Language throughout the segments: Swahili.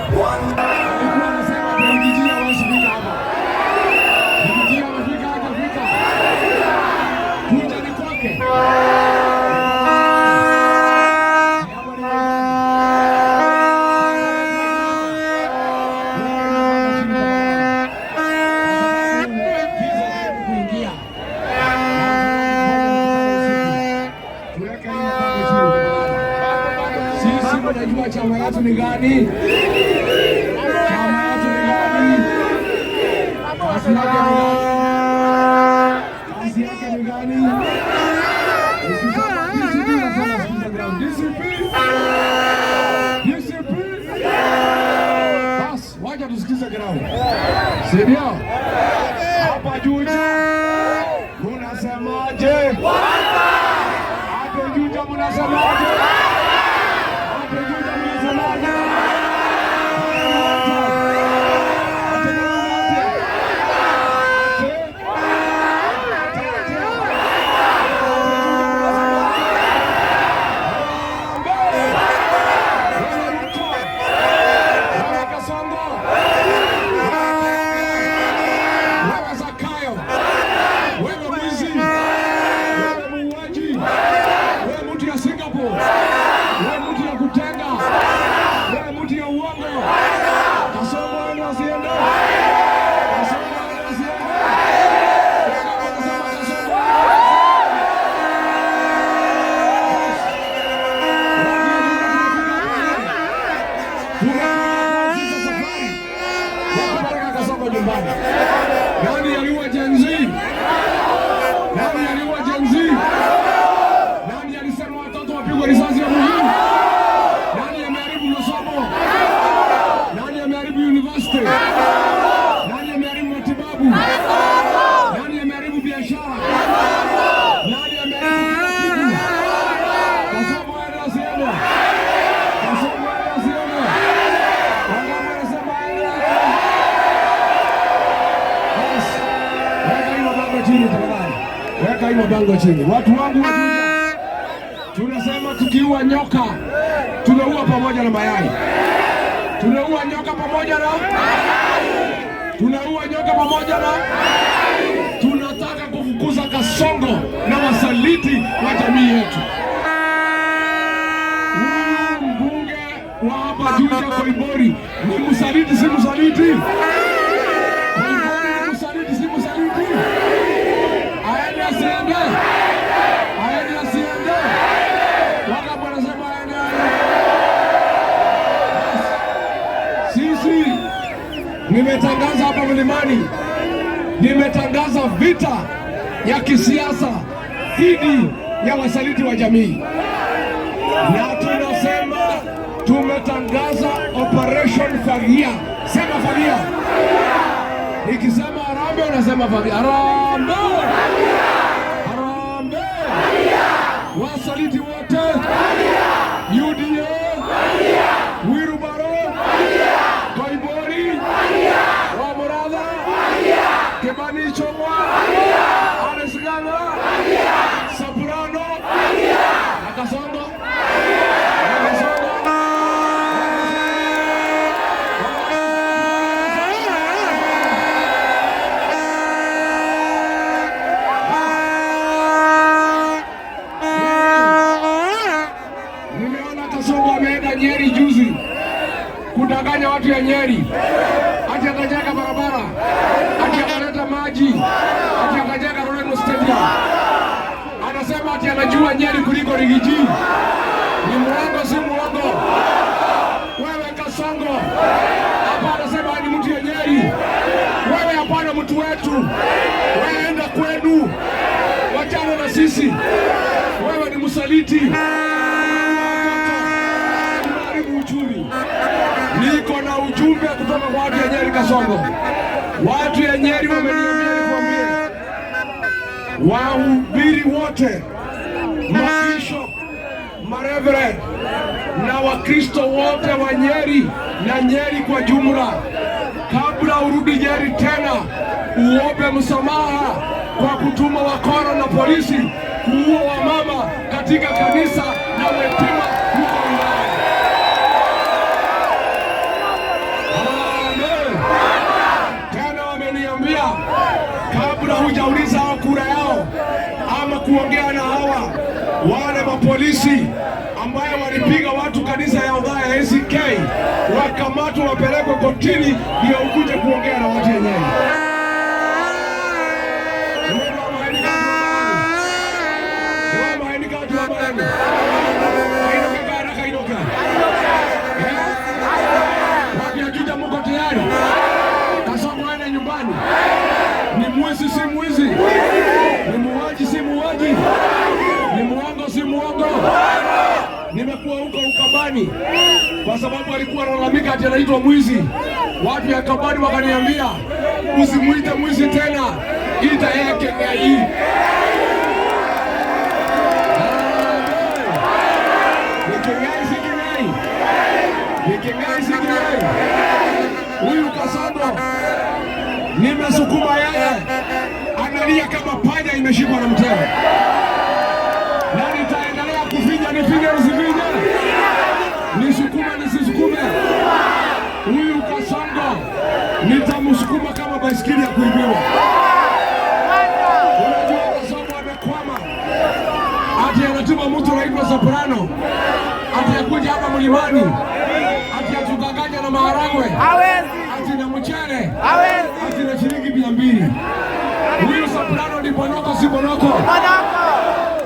Alikuwa anasema ati Riggy G hawezi fika hapa. Riggy G amefika, hajafika? Kuja ni kwake. Hapa ni giza karibu kuingia. Tuweke hii mabango chini tafadhali. Sisi tunajua chama yetu ni gani? Chama yetu ni gani? Kazi yake ni gani? Kazi yake ni gani? Ukisema DCP, unasema sikiza ground. DCP. DCP. Bas, wacha tusikize ground. Si ndio? Hapa Juja munasemaje? Hapo Juja munasemaje? Hapo Juja munasemaje? Ate ate ate ate ate. Wewe Ruto, wewe Kasongo, wewe Zakayo, wewe mwizi, wewe muuaji, wewe mtu ya Singapore, wewe mtu ya kutenga, wewe mtu ya uongo. Kasongo aende asiende? Kasongo aende asiende? Wangapi wanasema Kasongo aende? Tumekuja kuanzisha safari ya kupeleka Kasongo nyumbani. Nani aliua Gen Z? Nani aliua Gen Z? Nani alisema watoto wapigwe risasi ya muhimu? Nani ameharibu masomo? Nani ameharibu university? Nani ameharibu matibabu? Nani ameharibu biashara? Nani ameharibu kila kitu? Kasongo aende asiende? Kasongo aende asiende? Wangapi wanasema aende? Bas, weka hiyo bango chini tafadhali. Weka hiyo bango chini. Watu wangu wa Juja, tunasema tukiua nyoka tunaua pamoja na mayai. Tunaua nyoka pamoja na tunaua nyoka pamoja na tunataka kufukuza Kasongo na wasaliti wa jamii yetu. Huyu mbunge wa hapa Juja Koimburi ni msaliti, si msaliti? Koimburi ni msaliti, si msaliti? Aende asiende? Aende asiende? Wangapi wanasema aende, aende? Sisi nimetangaza hapa Mlimani, nimetangaza vita ya kisiasa dhidi ya wasaliti wa jamii, na tunasema tumetangaza Operation Fagia. Sema fagia. Nikisema harambee unasema fagia. Harambee! Harambee! Wasaliti wote! UDA! Wheelbarrow! Koimburi! Wamuratha! Kimani Ichung'wa! Alice Ng'ang'a! Soprano! Na Kasongo! Na Kasongo! Nimeona Kasongo ameenda Nyeri juzi kudanganya watu ya Nyeri, ati atajenga barabara, ati ataleta maji, ati atajenga Rurengo Stadium. Anasema ati anajua Nyeri kuliko Riggy G. Ni muongo, si muongo? Wewe Kasongo hapa anasema ni mtu ya Nyeri. Wewe hapana mtu wetu, wewe enda kwenu, wachana na sisi. Wewe ni msaliti, unaharibu uchumi. Niko na ujumbe kutoka kwa watu ya Nyeri Kasongo. Watu ya Nyeri wameniambia nikwambie, wahubiri wote, mabishop, mareverend, na Wakristo wote wa Nyeri na Nyeri kwa jumla, kabla urudi Nyeri tena uombe msamaha kwa kutuma wakora na polisi kuua wamama katika kanisa la Wetima huko wilaya. Amen. Tena wameniambia kabla hujauliza hao kura yao ama kuongea na hawa wale mapolisi ambayo walipiga watu kanisa ya Othaya ya ACK, wakamatwa wapelekwe kotini, ndio ukuje kuongea na watu wenyewe. Watu ya Juja, muko tayari? Kasongo aende nyumbani. Ni mwizi si mwizi? Ni muuaji si muuaji? Ni muongo si muongo? Nimekuwa huko Ukambani kwa sababu alikuwa analalamika ati anaitwa mwizi. Watu ya Kambani wakaniambia usimuite mwizi tena, ita yeye Keng'ai. Ni Keng'ai si Keng'ai? Ni Keng'ai si Keng'ai? Huyu Kasongo nimesukuma yeye, analia kama panya imeshikwa na mtego, na nitaendelea kufinya. Nifinye nisifinye, nisukume nisisukume, huyu Kasongo nitamsukuma kama baisikeli ya kuibiwa. Unajua Kasongo amekwama, ati anatuma mtu anaitwa Soprano, ati akuja hapa mlimani, ati atudanganya na maharagwe, Hawezi. ati na mchele, Hawezi. ati na shilingi 200. Huyu Soprano ni bonoko si bonoko? Bonoko.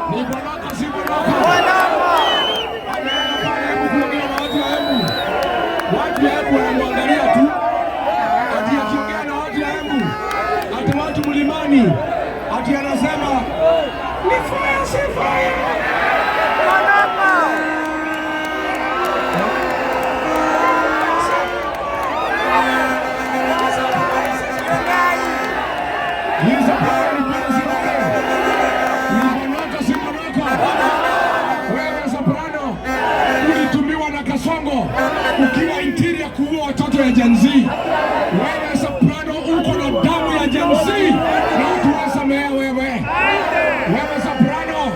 Ni bonoko si bonoko? Bonoko. Ameenda pale Embu kuongea na watu wa Embu. Watu wa Embu wanamwangalia tu, ati akiongea na watu wa Embu, ati watu mlimani, ati anasema ni fire si fire. Bonoko. Hii Soprano ni kweli si kweli? Ni bonoko si bonoko? Wewe Soprano ulitumiwa na Kasongo ukiwa interior kuua watoto ya Gen Z. Wewe Soprano uko na damu ya Gen Z na hatuwasamea wewe. Wewe Soprano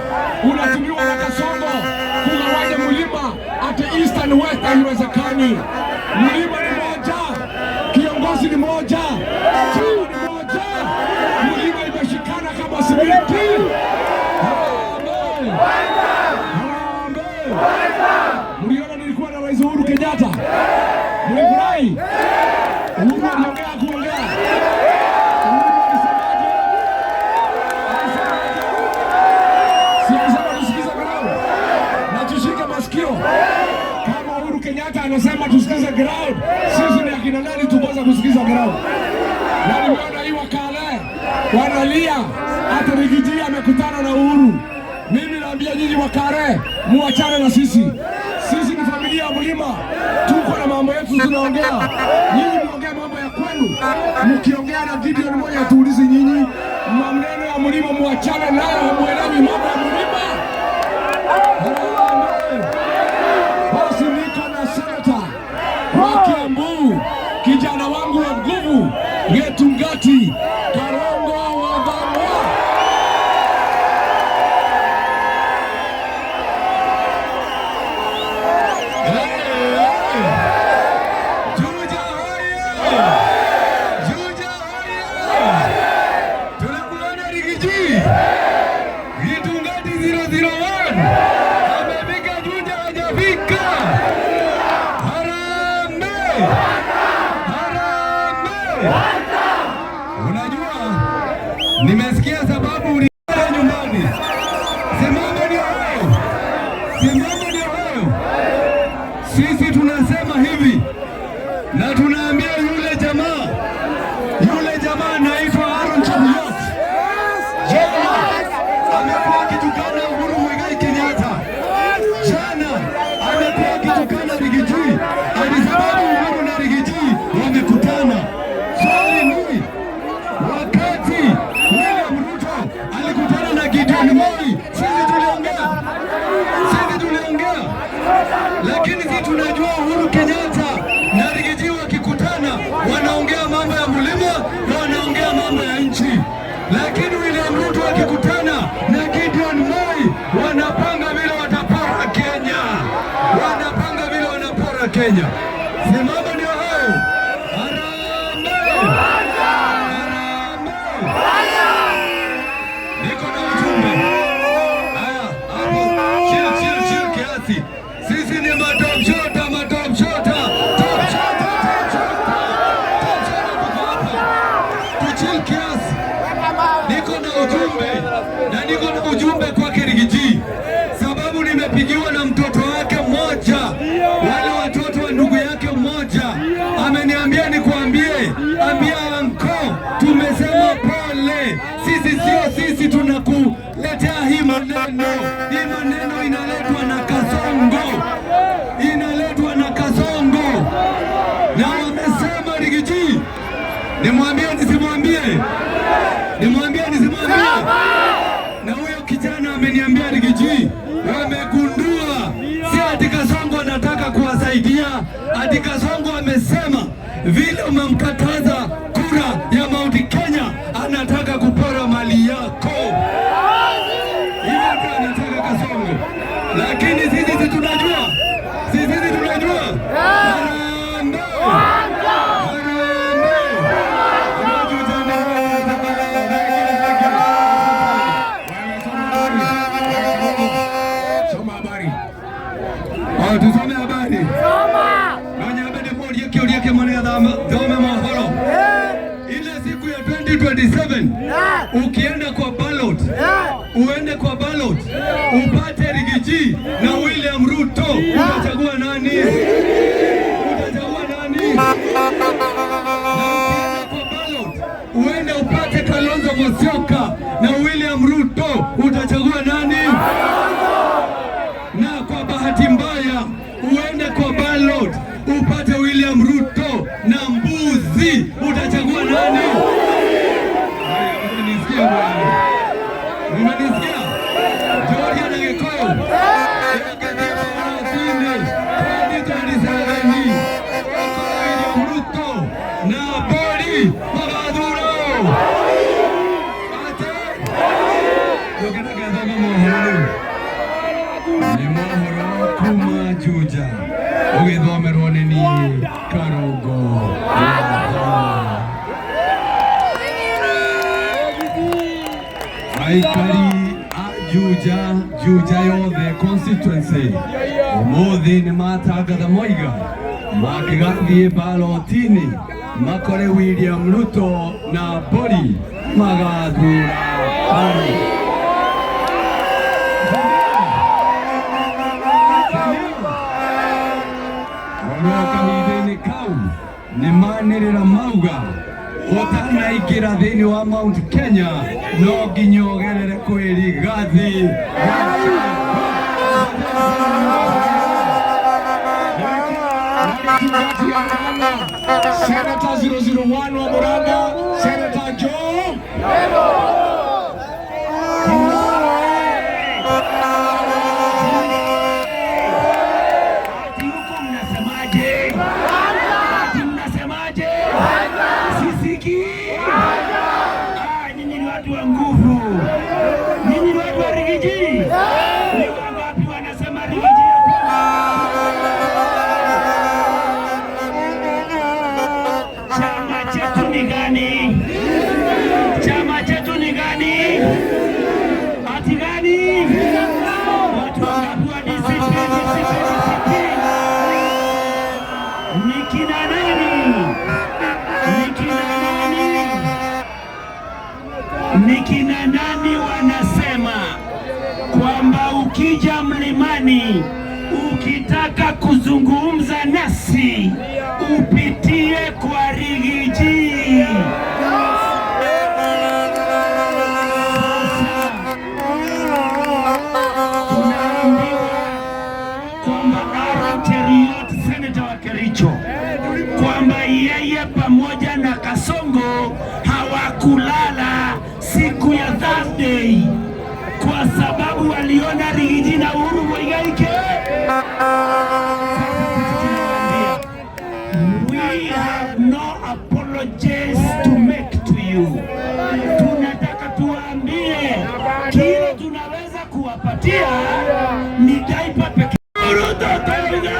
unatumiwa na Kasongo kugawanya mlima ati East and West, haiwezekani. Mlima ni moja, kiongozi ni moja, chama ni moja, mlima imeshikana kama simiti. Amen. Amen. Mliona nilikuwa na Rais Uhuru Kenyatta, mlifurahi? Uhuru aliongea kuongea? Uhuru alisemaje? Alisemaje? Si alisema tusikize ground na tushike masikio. Kama Uhuru Kenyatta anasema tusikize ground, sisi ni akina nani tukosa kusikiza ground? Na nimeona hii wakale wanalia, hata Riggy G amekutana na Uhuru. Mimi naambia nyinyi Wakale, muachane na sisi. Sisi ni familia ya mlima, tuko na mambo yetu tunaongea. Nyinyi muongee mambo ya kwenu, mkiongea na Gideon Moi hatuulizi nyinyi. Maneno ya mlima muachane nayo, hamuelewi mambo ya mlima. Amen. Basi niko na seneta wa Kiambu, kijana wangu wa nguvu, Gitungati Karongo wa Thang'wa. Juja hoye! Juja hoye! Tunakuona Riggy G. Gitungati 001. Amefika Juja hajafika. Harambee! Harambee! Unajua nimesikia sababu ulienda nyumbani. Simama ndio hayo. Simama ndio hayo. Sisi tunasema hivi na tunaambia yule jamaa anaitwa Aaron Cheruiyot. Jana amekuwa akitukana Uhuru Muigai Kenyatta. Jana amekuwa akitukana Riggy G, ati sababu Uhuru na Riggy G wamekutana. Swali ni wakati William Ruto alikutana na Gideon Moi, sisi tuliongea, sisi tuliongea, lakini Uhuru Kenyatta na Riggy G wakikutana wanaongea mambo ya mlima na wanaongea mambo ya nchi, lakini William Ruto akikutana na Gideon Moi wanapanga vile watapora Kenya, wanapanga vile wanapora Kenya. Si mambo ndio hayo? Harambee! Harambee! Niko na ujumbe. Haya, hapo chill, chill, chill kiasi. Sisi ni matop shota, matop shota, top shota, top shota, top shota, tuko hapa. Tuchill kiasi. Niko na ujumbe na niko na ujumbe kwake Riggy G, sababu nimepigiwa na mtoto wake mmoja, wale watoto wa ndugu yake mmoja, ameniambia nikuambie, ambia anko, tumesema pole. Sisi sio sisi tunakuletea hii maneno. Hii maneno inaletwa na Kasongo, inaletwa na Kasongo, na wamesema Riggy G, nimwambie nisimwambie? Nimwambie nisimwambie? Na huyo kijana ameniambia, Riggy G, wamegundua si ati Kasongo anataka kuwasaidia, ati Kasongo amesema vile umemkataza kura ya Mount Kenya, anataka kupora mali yako. Hivyo ndio anataka Kasongo, lakini sisi si tunajua, sisi tunajua. Harambee! Harambee! Wewe soma habari. Soma habari. Oh, tusome habari. Nonyambe ndĩmũrie kĩũria kĩmwe nĩgetha thome mohoro. Ile siku ya 2027 ukienda kwa ballot, uende kwa ballot upate Riggy G na William Ruto, utachagua nani? Utachagua nani? Na ukienda kwa ballot uende upate Kalonzo Musyoka na William Ruto, utachagua nani? Na kwa bahati mbaya uende kwa ballot upate William Ruto na mbuzi, utachagua nani? Haya, mmenisikia bwana? Mmenisikia? Georgia na Gikuyu 2027 William Ruto na Bori Magathuro ate Ndũkĩreke mohoro nĩ mohoro kuma Juja ũgĩthomerwo nĩ niĩ Karũngo Watha. Aikari a Juja, Juja yothe constituency ũmũthĩ nĩ matangatha moiga mangĩgathiĩ balotini makore William Ruto na Bori magathura Bori. Oro kahinda-inĩ kau nĩ manĩrĩra mauga ũtanaingĩra thĩinĩ wa Mount Kenya no nginya ũgerere kwĩ Rigathi Kati ya Murang'a, Senator 001 wa Murang'a, Senator Joe. Ati huko mnasemaje? Ati mnasemaje? Sisikii. Ah, nyinyi ni watu wa nguvu. Nyinyi ni watu wa Riggy G. Ni wangapi wanasema Riggy G hapa? Chama chetu ni gani? Chama chetu ni gani? Ati gani? Watu wangapi wa DCP, DCP, DCP? Ni kina nani? Ni kina nani? Ni kina nani wanasema kwamba ukija mlimani ukitaka kuzungumza nasi upitie kwa Riggy G? Sasa tunaambiwa kwamba Aaron Cheruiyot, senator wa Kericho, kwamba yeye pamoja na Kasongo hawakulala siku ya Thursday kwa sababu waliona Riggy G na Uhuru Muigai Sasa sisi We have no apologies to make to you. Tunataka tuwaambie kile tunaweza kuwapatia ni diaper pekee. Ruto tupiga.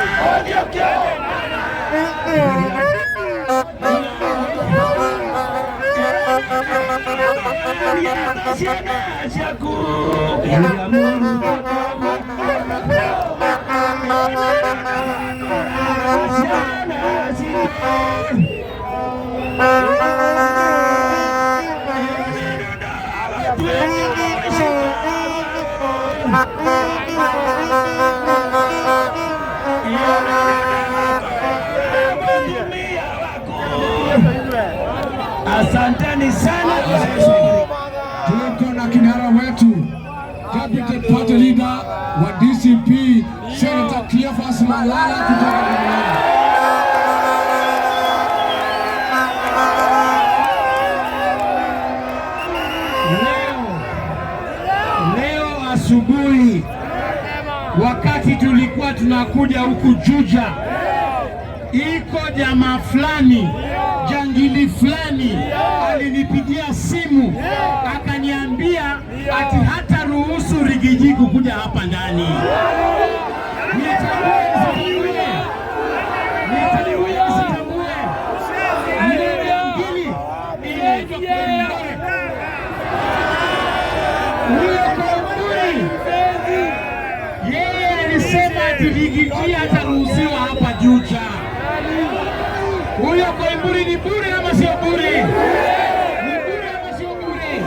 Asanteni sana. Tuko na kinara wetu Deputy Party Leader wa DCP Senator Cleophas Malala kutoka Kakamega. Leo asubuhi wakati tulikuwa tunakuja huku Juja, iko jamaa fulani jangili fulani alinipigia simu akaniambia ati hata ruhusu Riggy G kukuja hapa ndani. Nitambue nisitambue? Nitambue nisitambue? Ile jangili inaitwa Koimburi. Huyo Koimburi yeye alisema ati Riggy G hataruhusiwa hapa Juja. Huyo Koimburi ni bure ama sio bure? Ni bure ama sio bure?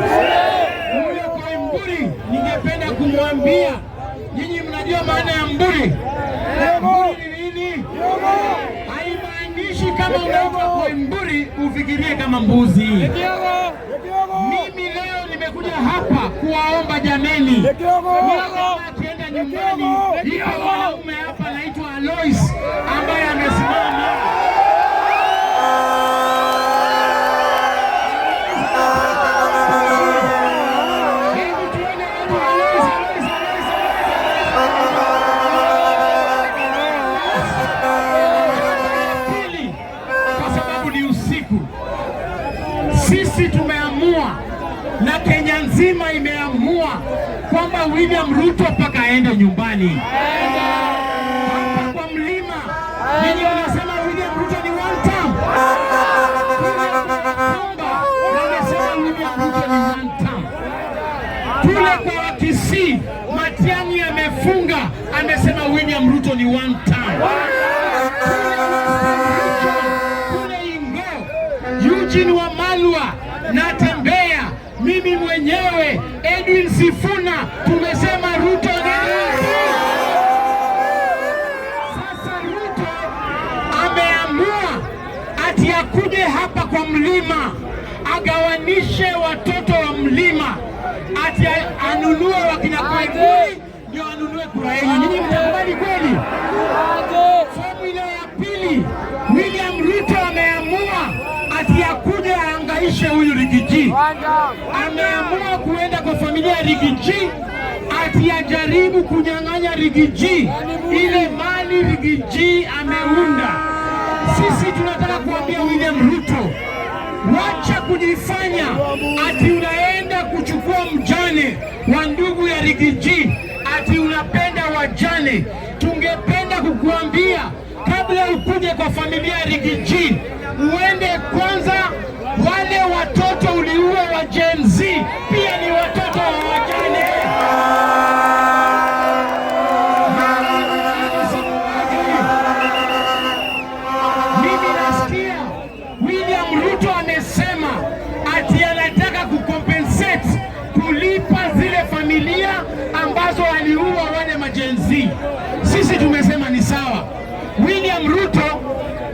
Huyo Koimburi ningependa kumwambia nyinyi, mnajua maana ya mburi? Mburi ni nini? Haimaanishi kama unaitwa Koimburi ufikirie kama mbuzi. Mimi leo nimekuja hapa kuwaomba jameni, kama akienda nyumbani, yuko mwanaume hapa anaitwa Alois ambaye amesimama. Hebu tuone watu Alois, Alois, Alois, Alois. Pili, kwa sababu ni usiku, sisi tumeamua na Kenya nzima imeamua kwamba William Ruto mpaka aende nyumbani. Hapa kwa mlima, ninyi wanasema William Ruto ni one term. Kwamba wanasema William Ruto ni one term. Kule kwa Wakisii, Matiang'i amefunga, amesema William Ruto ni one term. Kule Ingo, Eugene Wamalwa Natembeya, mimi mwenyewe Edwin Sifuna tumesema Ruto ni. Sasa Ruto ameamua ati akuje hapa kwa mlima agawanishe watoto wa mlima, ati anunue wakina Koimburi ndio anunue kura yenu. Nyinyi mtakubali kweli? Fomu ile ya pili, William Ruto ameamua ati akuje ahangaishe huyu Riggy G. Ameamua kuenda kwa familia ya Riggy G ati ajaribu kunyang'anya Riggy G ile mali Riggy G ameunda. Sisi tunataka kuambia William Ruto, wacha kujifanya ati unaenda kuchukua mjane wa ndugu ya Riggy G, ati unapenda wajane. Tungependa kukuambia kabla ukuje kwa familia ya Riggy G, uende kwanza wale watoto uliua wa Gen Z pia ni watoto wa wajane. Mimi nasikia William Ruto amesema ati anataka kucompensate, kulipa zile familia ambazo aliua wale ma-Gen Z. Sisi tumesema ni sawa. William Ruto,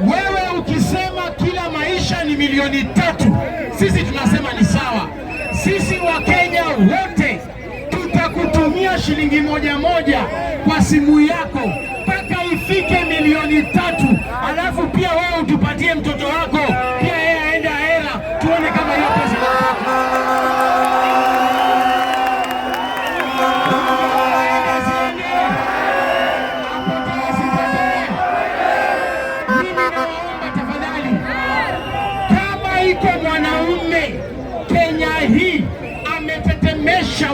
wewe ukisema kila maisha ni milioni 3, sisi tunasema ni sawa. Sisi Wakenya wote tutakutumia shilingi moja moja kwa simu yako mpaka ifike milioni 3, alafu pia wewe utupatie mtoto wako pia yeye aende ahera, tuone kama hiyo pesa inatoka. Aende asiende? Apotee asipotee? Mimi nawaomba tafadhali,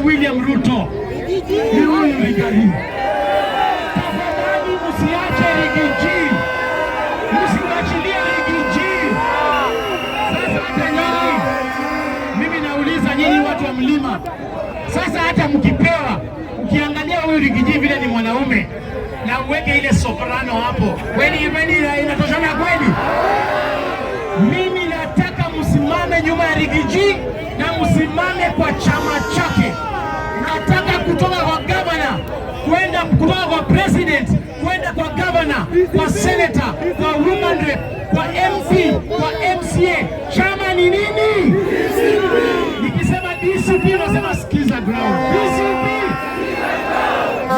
William Ruto ni huyu Rigathi. Tafadhali msiache Riggy G, msiwachilie Riggy G. Sasa hata nyinyi, mimi nauliza nyinyi watu wa mlima, sasa hata mkipewa, ukiangalia huyu Riggy G vile ni mwanaume na uweke ile soprano hapo, kweli kweli inatoshana kweli? Mimi nataka msimame nyuma ya Riggy G na msimame kwa chama chake. Nataka kutoka kwa governor kwenda kutoka kwa president kwenda kwa governor, kwa senator, kwa woman rep, kwa MP, kwa MCA. Chama ni nini? Nikisema DCP unasema sikiza ground. DCP.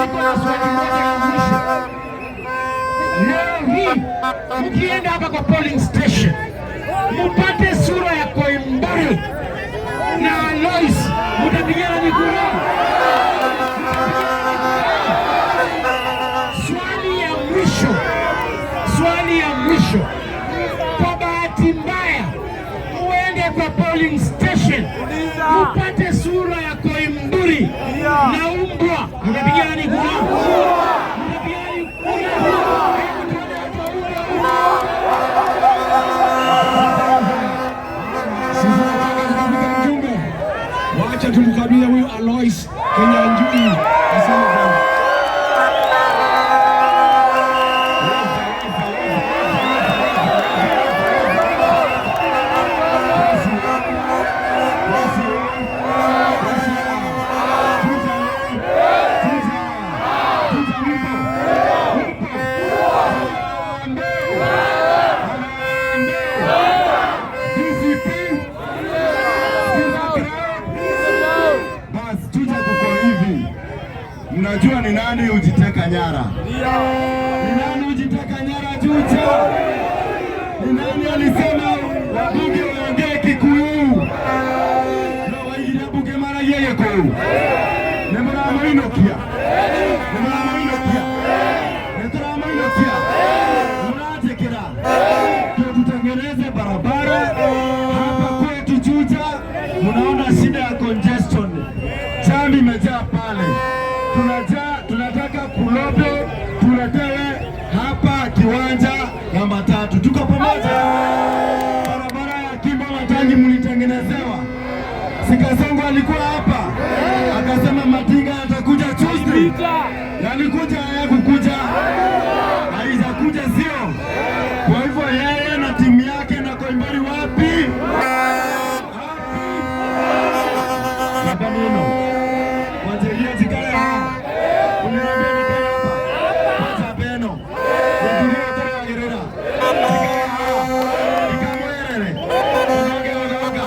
Niko na swali moja ya mwisho. Leo hii mkienda hapa kwa polling station mupate sura ya Koimburi na Alois, mutapigia nani kura? Swali ya mwisho, swali ya mwisho. Kwa bahati mbaya muende kwa polling station mupate sura ya Koimburi na umbwa, mutapigia nani kura? Mutapigia nani kura? Hebu tuone watu wa umbwa. Sisi tunataka kumwita mjumbe. Wacha tumkabidhi huyu Alois Kinyanjui. Asante sana. Basi tuja kuko hivi. Mnajua ni nani hujiteka nyara? Ni nani hujiteka nyara Juja? Ni nani alisema wabunge waongee Kikuyu? Na waigire bunge maragie Gikuyu? Nĩ mũramũinũkia? Nĩ mũramũinũkia? Nĩ tũramũinũkia? Mũranjĩkĩra? Ndio tutengeneze barabara hapa kwetu Juja. Mnaona shida ya congestion, jam imejaa pale. Tunataka Kulobe tuletewe hapa kiwanja namba 3. Tuko pamoja. Barabara ya Kimbo Matangi mlitengenezewa. Sikasongo alikuwa hapa akasema matinga yatakuja Tuesday. Yalikuja hayakukuja, haijakuja sio? Kwa hivyo yeye na timu yake na Koimburi wapi? Baba nino. Wanjeria jikale ha. Uniambia nikae hapa. Kwanza beno. Ndio tena gerera. Jikale ha. Ikamwerere. Tunaongea oga.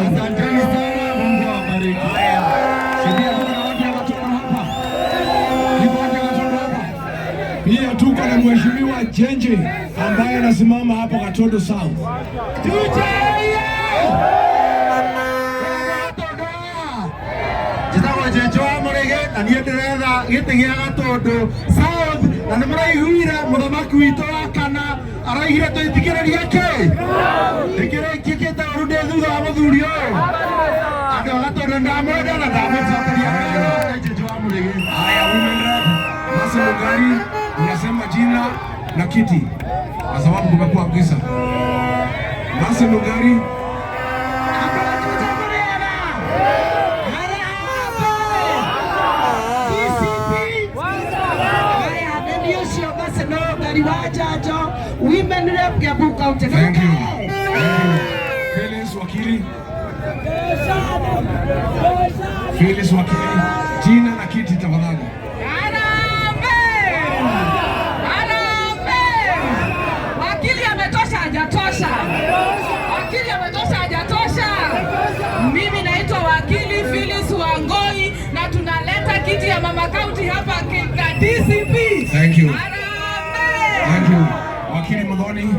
Asanteni sana, Mungu awabariki. Saidia kuna watu wa Katondo hapa. Niko watu wa Katondo hapa. Pia tuko na Mheshimiwa Jenje ambaye anasimama hapo Katondo South. Njĩtagwo Njenjo wa Mũrĩgĩ na niĩ ndĩretha gĩtĩ gĩa Gatũndũ South na nĩ mũraiguire mũthamaki witũ wa kana araigire twĩtikĩrĩrie kĩ ndĩkĩrĩkĩkĩte ũru ndĩ thutha wa mũthuri ũyũ andũ a Gatũndũ ndamwenda na ndamũcokeria ngatho. Njenjo wa Mũrĩgĩ. Haya, women rep, Mercy Mugari, unasema jina na kiti kwa sababu kumekuwa giza. Mercy Mugari. Women rep Kiambu County. Thank you. Thank you. Phyllis Wakili. Phyllis Wakili, jina na kiti tafadhali. Harambee! Harambee! Wakili ametosha hajatosha? Wakili ametosha hajatosha? Mimi naitwa Wakili Phyllis Wangoi na tunaleta kiti ya Mama County hapa na DCP. Thank you. Harambee! Thank you. Wakili Muthoni.